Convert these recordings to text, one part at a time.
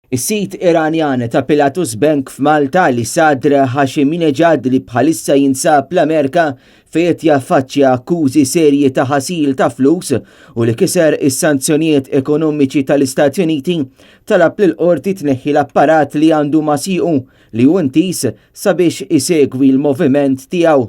Is-sid Iranjan ta' Pilatus Bank f'Malta Ali Sadr Hasheminejad li bħalissa jinsab l-Amerika fejn qed jaffaċċja akkużi serji ta' ħasil ta' flus u li kiser is-sanzjonijiet ekonomiċi tal-Istati Uniti talab lill-qorti tneħħi l-apparat li għandu ma' siequ li hu intiż sabiex isegwi l-moviment tiegħu.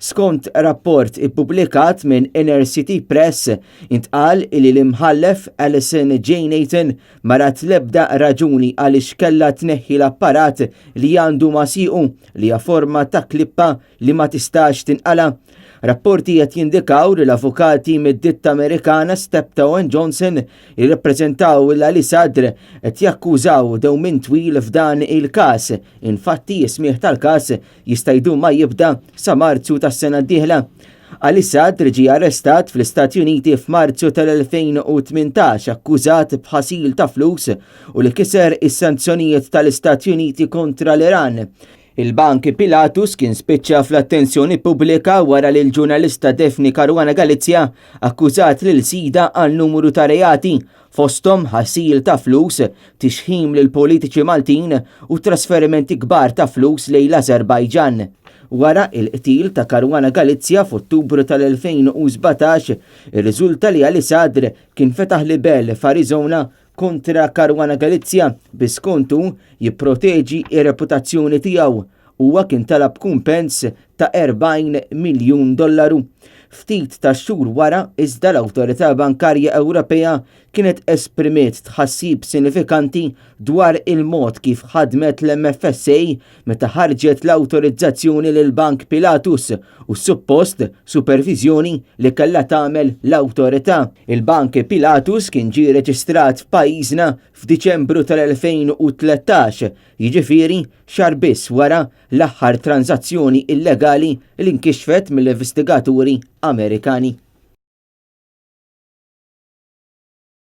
Skont rapport ippubblikat minn Inner City Press, intqal li l-Imħallef Alison J. Nathan ma rat l-ebda raġuni għaliex kellha tneħħi l-apparat li għandu ma' siequ li hija forma ta' klippa li ma tistax tinqala'. Rapporti qed jindikaw li l-avukati mid-ditta Amerikana Steptoe and Johnson li rrappreżentaw lil Ali Sadr qed jakkużaw dewmien twil f'dan il-każ. Infatti, is-smigħ tal-każ jista' jdum ma jibda sa Marzu tas-sena d-dieħla. Ali Sadr ġie arrestat fl-Istati Uniti f'Marzu tal-2018 akkużat b'ħasil ta' flus u li kiser is-sanzjonijiet tal-Istati Uniti kontra l-Iran. Il-Bank Pilatus kien spiċċa fl-attenzjoni pubblika wara li l-ġurnalista Daphne Caruana Galizia akkużat lil sidha għal numru ta' reati, fosthom ħasil ta' flus, tixħim lil politiċi Maltin u trasferimenti kbar ta' flus lejn l-Azerbajġan. Wara il-qtil ta' Caruana Galizia f'Ottubru tal-2017, irriżulta li Ali Sadr kien fetaħ libell f'Arizona kontra Caruana Galizia bi skont hu jipproteġi r-reputazzjoni tiegħu. Huwa kien talab kumpens ta' 40 miljun dollaru. Ftit tax-xhur wara, iżda l-Awtorità Bankarja Ewropea kienet esprimiet tħassib sinifikanti dwar il-mod kif ħadmet l-MFSA meta ħarġet l-awtorizzazzjoni lill-Bank Pilatus u s-suppost superviżjoni li kellha tagħmel l-awtorità. Il-Bank Pilatus kien ġie reġistrat f'pajjiżna f'Diċembru tal-2013, jiġifieri xahar biss wara l-aħħar tranżazzjoni illegali li nkixfet mill-investigaturi Amerikani.